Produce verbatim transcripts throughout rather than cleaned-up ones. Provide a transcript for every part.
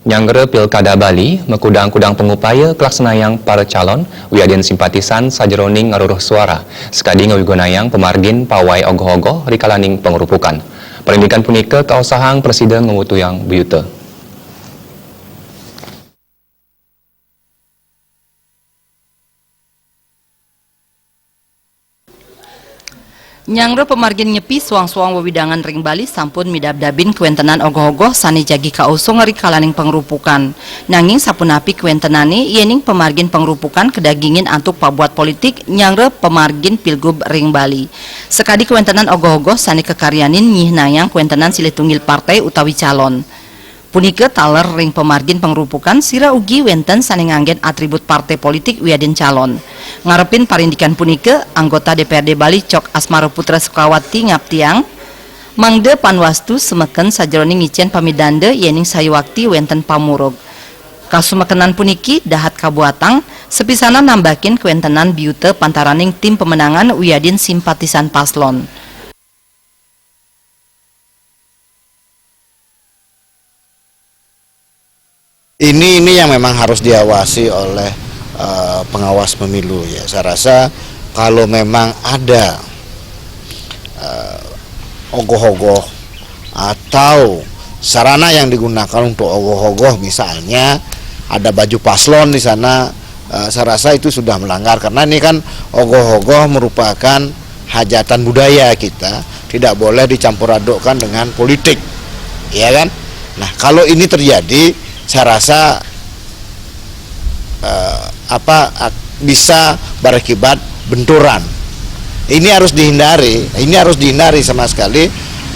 Nyanggra Pilkada Bali, makudang-kudang pangupaya kalaksanayang para calon, wiadin simpatisan sajeroning ngaruruh suara, sakadi ngawigunayang pamargin pawai ogoh-ogoh ri kalaning pangrupukan. Parindikan punika kaosahang prasida ngawutuyang biyuta. Nyanggra pamargin nyepi soang-soang wewidangan ring Bali sampun midabdabin kawentenan ogoh-ogoh sane jagi kausung ri kalaning pangrupukan. Nanging sapunapi kawentenane, yening pamargin pangrupukan kadagingin antuk pabuat politik nyanggra pamargin Pilgub ring Bali. Sakadi kawentenan ogoh-ogoh sane kakaryanin nyihnayang kawentenan silih tunggil partai utawi calon. Punika taler ring pamargin pangrupukan sira ugi wenten sane nganggen atribut partai politik wiadin calon. Ngarepin parindikan punika, anggota D P R D Bali Cok Asmara Putra Sukawati ngaptiang, mangda panwastu semeken sajeroning ngicen pamidanda yening sayuwakti wenten pamurug. Kasumekenan puniki dahat kabuatang, sapisanan nambakin kawentenan biyuta pantaraning tim pamenangan wiadin simpatisan paslon. Ini ini yang memang harus diawasi oleh eh, pengawas pemilu, ya. Saya rasa kalau memang ada eh, ogoh-ogoh atau sarana yang digunakan untuk ogoh-ogoh, misalnya ada baju paslon di sana, eh, saya rasa itu sudah melanggar, karena ini kan ogoh-ogoh merupakan hajatan budaya kita, tidak boleh dicampur adukkan dengan politik, ya kan? Nah, kalau ini terjadi, saya rasa eh, apa ak- bisa berakibat benturan. Ini harus dihindari, ini harus dihindari sama sekali.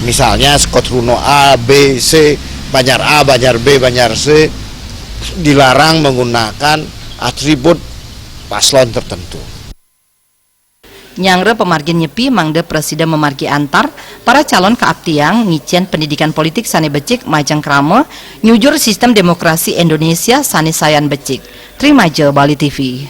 Misalnya Scott Runo A, B, C, Banjar A, Banjar B, Banjar C dilarang menggunakan atribut paslon tertentu. Nyanggra pamargin nyepi mangda prasida mamargi antar, para calon kaaptiang ngicen pendidikan politik sane becik majeng krama, nyujur sistem demokrasi Indonesia sane sayan becik. Trimaja Bali T V.